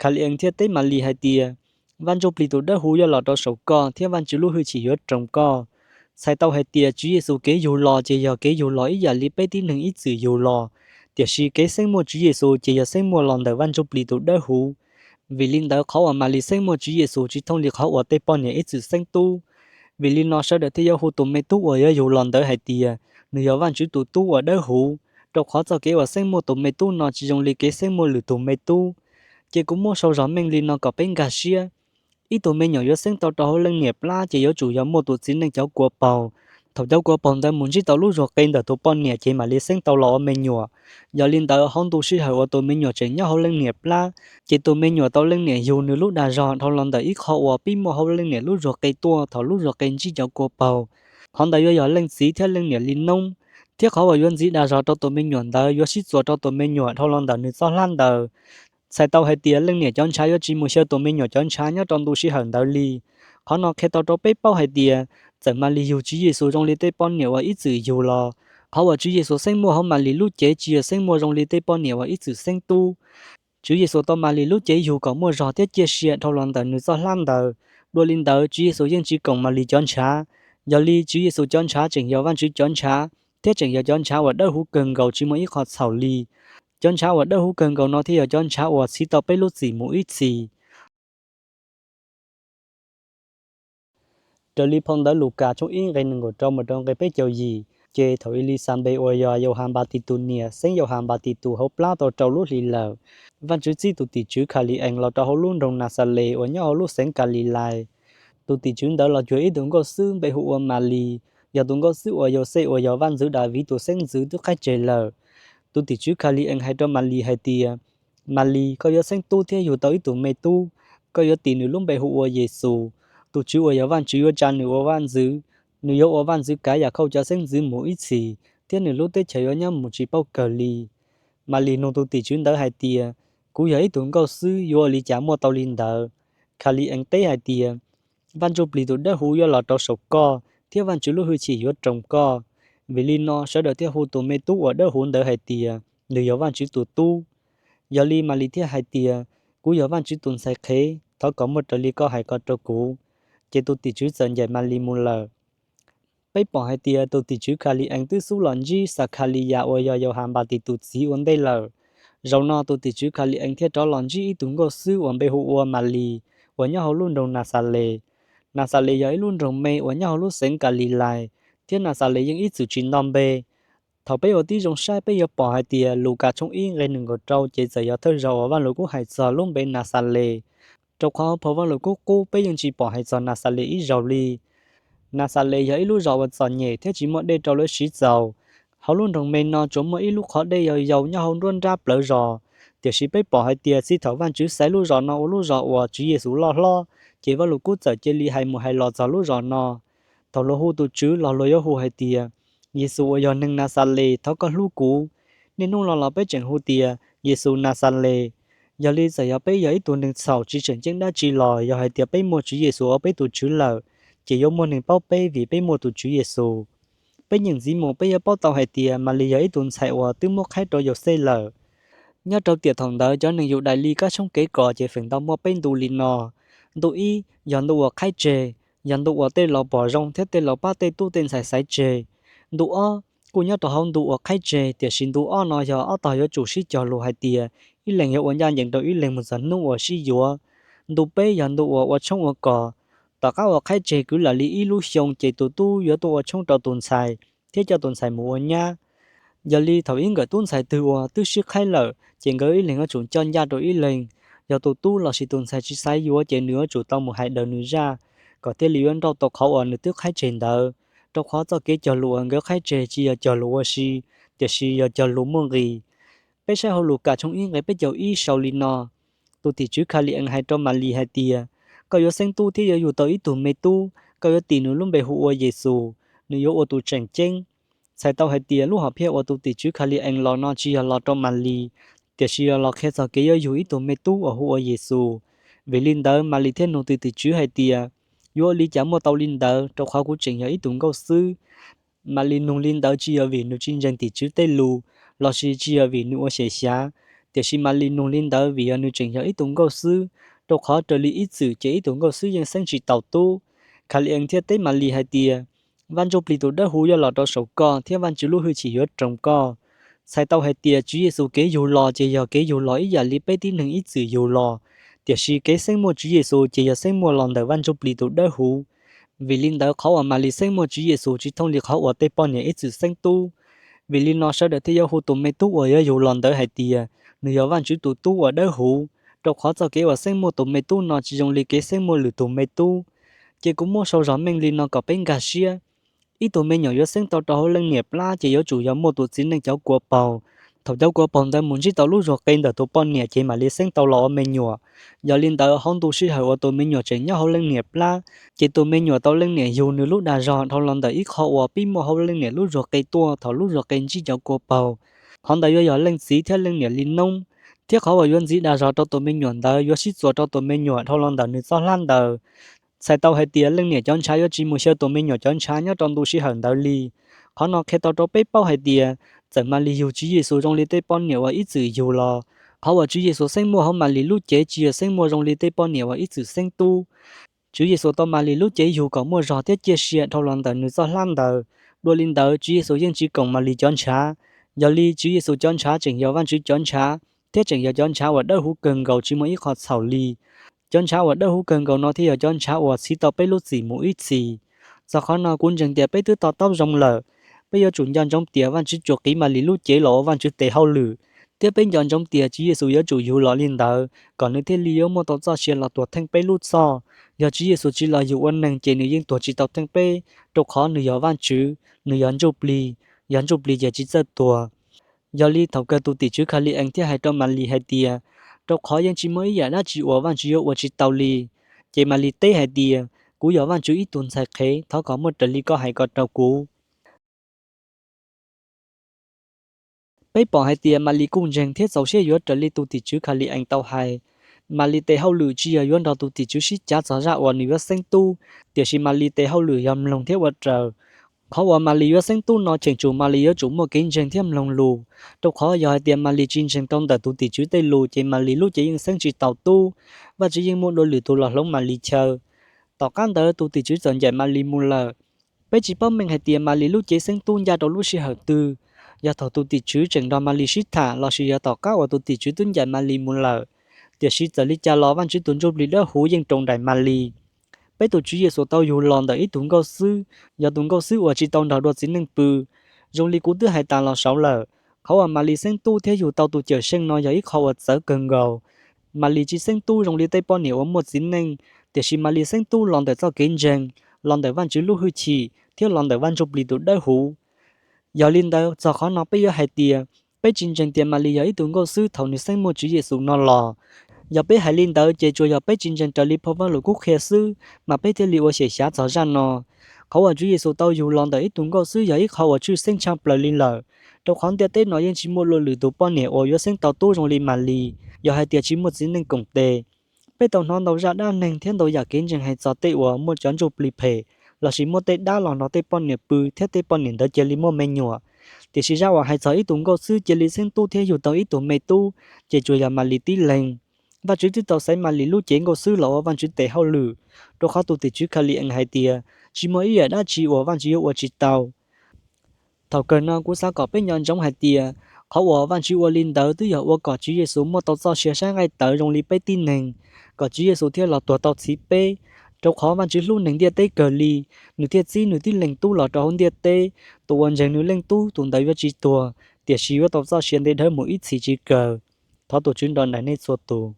Khali-ees thiaj teb Malis hais tias, Vaj Ntsujplig tus Dawbhuv yuav los rau saum koj thiab Vajtswv lub hwj chim yuav roos koj. Txhais tau hais tias Tswv Yexus kev yug los ces yog kev yug los ib yam li peb tib neeg ib txwm yug los, tiam sis kev xeeb muaj Tswv Yexus ces yog xeeb muaj los ntawm Vaj Ntsujplig tus Dawbhuv. Vim li ntawd qhov uas Malis xeeb muaj Tswv Yexus tsis thooj li qhov uas tej poj niam ib txwm xeeb tub. Vim li no sawv daws thiaj yuav hu tus me tub uas yuav yug los ntawd hais tias, nws yog Vajtswv tus tub uas dawb huv, rau qhov txoj kev uas xeeb muaj tus me tub no tsis zoo li kev xeeb muaj lwm tus me tub. Ces kuv muab sau zog meej li no kom peb nkag siab. Ib tug me nyuam yuav xeeb tau rau hauv leej niam plab ces yuav tsum yog muaj tus txiv neej cov kua paug. Thaum cov kua paug ntawd mus ntsib tau lub zuag qe ntawm tus poj niam ces mam li xeeb tau los ua me nyuam. Yog li ntawd hauv ntu sij hawm uas tus me nyuam tseem nyob hauv leej niam plab, ces tus me nyuam tau leej niam yug nws lub dag zog dhau los ntawm ib qho uas pib muaj hauv leej niam lub zuag qe tuaj thaum lub zuag qe ntsib cov kua paug. Qhov ntawd yuav yog leej txiv thiab leej niam li noob, thiab qhov uas yuav ntxiv dag zog rau tus me nyuam ntawd yuav sib txuas rau tus me nyuam dhau los ntawm nws txoj hlab ntawd. Txhais tau hais tias leej niam cov ntshav yuav tsis mus xyaw tus me nyuam cov ntshav nyob rau ntu sij hawm ntawd li. Qhov no qhia tau rau peb paub hais tias, txawm Malis yug Tswv Yexus zoo li tej poj niam uas ib txwm yug los, qhov uas Tswv Yexus xeeb muaj hauv Malis lub cev tsis yog xeeb muaj zoo li tej poj niam uas ib txwm xeeb tub. Tswv Yexus tau Malis lub cev yug kom muaj zog thiab ciaj sia dhau los ntawm nws txoj hlab ntawd. Dua li ntawd Tswv Yexus yeej tsis koom Malis cov ntshav. Yog li Tswv Yexus cov ntshav tseem yog Vajtswv cov ntshav, thiab tseem yog cov ntshav uas dawb huv kawg nkaus tsis muaj ib qho txhaum li. Cov ntshav uas dawb huv kawg nkaus no thiaj yog cov ntshav uas txhiv tau peb lub txim mus ib txhis. Raws li phau ntawv Lukas tshooj ib nqe nees nkaum rau mus rau nqe peb caug yim, ces thaum Elixanpes uas yog Yauhas Npatitus niam xeeb Yauhas Npatitus hauv plab tau rau lub hlis lawm, Vajtswv txib tus tim tswv Khali-ees los rau hauv lub nroog Naxales uas nyob hauv lub xeev Kalilais. Tus tim tswv ntawd los cuag ib tug nkauj xwb npe hu ua Malis, yog tus nkauj xwb uas Yauxej uas yog vaj ntxwv Daviv tus xeeb ntxwv twb qhaib tseg lawm. Tus tim tswv Khali-ees hais rau Malis hais tias, Malis, koj yuav xeeb tub thiab yug tau ib tug me tub. Koj yuav tis nws lub npe hu ua Yexus. Tus Tswv uas yog Vajtswv yuav tsa nws ua vaj ntxwv. Nws yuav ua vaj ntxwv kav Yakhauj cov xeeb ntxwv mus ib txhis, thiab nws lub teb chaws yuav nyob mus tsis paub kawg li. Malis nug tus tim tswv ntawd hais tias, Kuv yog ib tug nkauj xwb, yuav ua li cas muaj tau li ntawd? Khali-ees teb hais tias, Vaj Ntsujplig tus Dawbhuv yuav los rau saum koj, thiab Vajtswv lub hwj chim yuav roos koj. Vim li no sawv daws thiaj hu tus me tub uas dawb huv ntawd hais tias, nws yog Vajtswv tus Tub. Yog li Malis thiaj hais tias, Kuv yog Vajtswv tus ntxhais qhev, thov kom muaj raws li koj hais ko rau kuv. Ces tus tim tswv txawm ncaim Malis mus lawm. Peb pom hais tias tus tim tswv Khali-ees twb xub los ntsib Xakhaliyas uas yog Yauhas Npatitus txiv ua ntej lawm. Zaum no tus tim tswv Khali-ees thiaj rov los ntsib ib tug nkauj xwb uas npe hu ua Malis, uas nyob hauv lub nroog Naxales. Naxales yog ib lub nroog me uas nyob hauv lub xeev Kalilais, thiab Naxales yeej ib txwm tsis nto npe. Thaum peb ua tib zoo saib peb yuav pom hais tias Lukas tshooj ib nqe nees nkaum rau ces txawm yog thawj zaug uas Vaj Lus Kub hais txog lub npe Naxales, rau qhov hauv phau Vaj Lus Kub qub peb yeej tsis pom hais txog Naxales ib zaug li. Naxales yog ib lub zos uas txom nyem thiab tsis muaj dej rau lawv siv txaus. Hauv lub nroog me no tsuas muaj ib lub qhov dej yau yau nyob hauv nruab nrab plawv zos, tiam sis peb pom hais tias txij thaum Vajtswv xaiv lub zos no ua lub zos uas Tswv Yexus loj hlob, ces Vaj Lus Kub txawm cia li hais mus hais los txog lub zos no. Thaum luag hu tus Tswv los luag yuav hu hais tias, Yexus uas yog neeg Naxales, thov koj hlub kuv. Niaj hnub no los peb tseem hu tias Yexus Naxales. Yog li txawm yog peb yog ib tug neeg txhaum tsis tseem ceeb dab tsi los yog hais tias peb muaj Tswv Yexus ua peb tus Tswv lawm, ces yuav muaj neeg paub peb vim peb muaj tus Tswv Yexus. Peb nyeem ntxiv mus peb yuav paub tau hais tias Malis yog ib tug ntxhais uas twb muab qhaib rau Yauxej lawm. Nyob rau tiam thaum ntawd cov neeg Yudais li kab tshoob kev kos ces feem ntau muaj peb ntu li no. Ntu ib yog ntu uas qhaib tseg, yog ntu uas tej laus pom zoo thiab tej laus pab tej tub tej ntxhais xaiv tseg. Ntu ob kuj nyob rau hauv ntu uas qhaib tseg, tiam sis ntu ob no yog ob tog yuav tsum sib cog lus hais tias ib leeg yuav ua ncaj ncees rau ib leeg mus txog hnub uas sib yuav. Ntu peb yog ntu uas ua tshoob ua kos. Tom qab uas qhaib tseg kwv lam li ib lub xyoo ces tus tub yuav tuaj ua tshoob rau tus ntxhais thiab coj tus ntxhais mus ua nyab. Yog li thaum ib nkawm tub ntxhais twg uas twb sib qhaib lawm ces nkawd ib leeg yuav tsum coj ncaj rau ib leeg. Yog tus tub lossis tus ntxhais tsis xav yuav ces nws yuav tsum tau mus hais daws nws zaj, kom thiaj li yuav nrauj tau qhov uas nws twb qhaib tseg ntawd, rau qhov txoj kev cog lus uas nkawd qhaib tseg tsis yog cog lus ua si, tiam sis yog cog lus muaj nqis. Peb saib hauv Lukas tshooj ib nqe peb caug ib sau li no: Tus tim tswv Khali-ees hais rau Malis hais tias, koj yuav xeeb tub thiab yuav yug tau ib tug me tub, koj yuav tis nws lub npe hu ua Yexus, nws yuav ua tus tseem ceeb. Txhais tau hais tias lub hom phiaj uas tus tim tswv Khali-ees los no tsis yog los rau Malis, tiam sis yog los qhia txog kev yuav yug ib tug me tub uas hu ua Yexus. Vim li ntawd Malis thiaj nug tus tim tswv hais tias, yuav ua li cas muaj tau li ntawd, rau qhov kuv tseem yog ib tug nkauj xwb? Malis nug li ntawd tsis yog vim nws tsis ntseeg tim tswv tej lus, lossis tsis yog vim nws ua xyem xyav, Tiam sis Malis nug li ntawd vim yog nws tseem yog ib tug nkauj xwb, rau qhov raws li ib txwm ces ib tug nkauj xwb yeej xeeb tsis tau tub. Khali-ees thiaj teb Malis hais tias, Vaj Ntsujplig tus Dawbhuv yuav los rau saum koj thiab Vajtswv lub hwj chim yuav roos koj. Txhais tau hais tias Tswv Yexus kev yug los ces yog kev yug los ib yam li peb tib neeg ib txwm yug los, tiam sis kev xeeb muaj Tswv Yexus ces yog xeeb muaj los ntawm Vaj Ntsujplig tus Dawbhuv. Vim li ntawd qhov uas Malis xeeb muaj Tswv Yexus tsis thooj li qhov uas tej poj niam ib txwm xeeb tub. Vim li no sawv daws thiaj yuav hu tus me tub uas yuav yug los ntawd hais tias nws yog Vajtswv tus tub uas dawb huv, rau qhov txoj kev uas xeeb muaj tus me tub no tsis zoo li kev xeeb muaj lwm tus me tub. Ces kuv muab sau zog meej li no kom peb nkag siab. Ib tug me nyuam yuav xeeb tau rau hauv leej niam plab ces yuav tsum yog muaj tus txiv neej cov kua paug. Thaum cov kua paug ntawd mus ntsib tau lub zuag qe ntawm tus poj niam ces mam li xeeb tau los ua me nyuam. Yog li ntawd hauv ntu sij hawm uas tus me nyuam tseem nyob hauv leej niam plab, ces tus me nyuam tau leej niam yug nws lub dag zog dhau los ntawm ib qho uas pib muaj hauv leej niam lub zuag qe tuaj thaum lub zuag qe ntsib cov kua paug. Qhov ntawd yuav yog leej txiv thiab leej niam li noob, thiab qhov uas yuav ntxiv dag zog rau tus me nyuam ntawd yuav sib txuas rau tus me nyuam dhau los ntawm nws txoj hlab ntawd. Txhais tau hais tias leej niam cov ntshav yuav tsis mus xyaw tus me nyuam cov ntshav nyob rau ntu sij hawm ntawd li. Qhov no qhia tau rau peb paub hais tias, txawm Malis yug Tswv Yexus zoo li tej poj niam uas ib txwm yug los, qhov uas Tswv Yexus xeeb muaj hauv Malis lub cev tsis yog xeeb muaj zoo li tej poj niam uas ib txwm xeeb tub. Tswv Yexus tau Malis lub cev yug kom muaj zog thiab ciaj sia dhau los ntawm nws txoj hlab ntawd. Dua li ntawd Tswv Yexus yeej tsis koom Malis cov ntshav. Yog li Tswv Yexus cov ntshav tseem yog Vajtswv cov ntshav, thiab tseem yog cov ntshav uas dawb huv kawg nkaus tsis muaj ib qho txhaum li. Cov ntshav uas dawb huv kawg nkaus no thiaj yog cov ntshav uas txhiv tau peb lub txim mus ib txhis. Txog qhov no kuv ntseeg tias peb twb to taub zoo lawm. Peb yuav tsum nco ntsoov tias Vajtswv tsuas qiv Malis lub cev los ua Vajtswv tes hauj lwm, thiab peb nco ntsoov tias Tswv Yexus yuav tsum yug los li ntawd kom nws thiaj li yuav muaj tau txoj sia los tuag theej peb lub txhoj. Yog Tswv Yexus tsis los yug ua neeg ces nws yeej tuag tsis tau theej peb, rau qhov nws yog Vajtswv, nws yog ntsuj plig, yog ntsuj plig ces tsis txawj tuag. Yog li thaum kawg tus tim tswv Khali-ees thiaj hais rau Malis hais tias, rau qhov yeej tsis muaj ib yam dab tsi uas Vajtswv yuav ua tsis tau li. Ces Malis teb hais tias, kuv yog Vajtswv ib tug ntxhais qhev, thov kom muaj raws li koj hais ko rau kuv. Peb pom hais tias Malis kuj ntseeg thiab txaus siab yuav raws li tus tim tswv Khali-ees tau hais. Malis tes hauj lwm tsis yog yuav nrog tus tim tswv sib cav txog zaj uas nws yuav xeeb tub, tiam sis Malis tes hauj lwm yog mloog thiab ua raws. Qhov uas Malis yuav xeeb tub no cheem tsum Malis yuav tsum muaj kev ntseeg thiab mloog lus, rau qhov yog hais tias Malis tsis ntseeg rau ntawm tus tim tswv tej lus ces Malis lub cev yeej xeeb tsis tau tub. Vajtswv yeej muaj dua lwm tus los hloov Malis chaw. Tom qab ntawd tus tim tswv txawm ncaim Malis mus lawm. Peb tsis paub meej hais tias Malis lub cev xeeb tub ncaj rau lub sij hawm twg, yog thaum tus tim tswv tseem nrog Malis sib tham lossis yog tom qab uas tus tim tswv twb ncaim Malis mus lawm. Tiam sis txawm li cas los Vajtswv tus Ntsujplig Dawbhuv yeej raus nraim Malis. Peb tus Tswv Yexus tau yug los ntawm ib tug nkauj xwb, yog tus nkauj xwb uas tsis tau nrog dua txiv neej pw. Zoo li kuv twb hais tas los saud lawm, qhov uas Malis xeeb tub thiab yug tau tus Cawm Seej no yog ib qho uas txawv kawg nkaus. Malis tsis xeeb tub zoo li tej poj niam uas muaj txiv neej, tiam sis Malis xeeb tub los ntawm txoj kev ntseeg, los ntawm Vajtswv lub hwj chim thiab los ntawm Vaj Ntsujplig tus Dawbhuv. Yog li ntawd txog qhov no peb yuav hais tias, peb tsis ntseeg tias Malis yog ib tug nkauj xwb thaum nws xeeb muaj Tswv Yexus no los. Yog peb hais li ntawd ces tsuas yog peb tsis ntseeg raws li phau Vajluskub qhia xwb, mas peb thiaj li ua xyem xyav txog zaj no. Qhov uas Tswv Yexus tau yug los ntawm ib tug nkauj xwb yog ib qho uas tshwj xeeb tshaj plaws li lawm, rau qhov ntiaj teb no yeej tsis muaj luag lwm tus poj niam uas yuav xeeb tau tub zoo li Malis, yog hais tias tsis muaj txiv neej koom tes. Peb tau hnov ntau zaj dab neeg thiab ntau yam kev ntseeg hais txog tej uas muaj cov ntsuj plig phem, lossis muaj tej dab los nrog tej poj niam pw thiab tej poj niam ntawd cia li muaj me nyuam. Tiam sis zaj uas hais txog ib tug nkauj xwb cia li xeeb tub thiab yug tau ib tug me tub, ces tsuas yog Malis tib leeg. Vajtswv twb tau xaiv Malis lub cev nkauj xwb los ua Vajtswv tes hauj lwm, rau qhov tus tim tswv Khali-ees hais tias, tsis muaj ib yam dab tsi uas Vajtswv yuav ua tsis tau. Thaum kawg no kuv xav kom peb nco ntsoov hais tias, qhov uas Vajtswv ua li ntawd twb yog ua kom Tswv Yexus muaj tau txoj sia saib nqaij tawv zoo li peb tib neeg, kom Tswv Yexus thiaj los tuag tau txhiv peb. Rau qhov Vajtswv hlub neeg ntiaj teb kawg li, nws thiaj txib nws tib leeg tub los rau hauv ntiaj teb, tus uas ntseeg nws leej tub tus ntawd yuav tsis tuag, tiam sis yuav tau txoj sia ntev dhawv mus ib txhis tsis kawg. Thov tus Tswv nrog nraim nej txhua tus.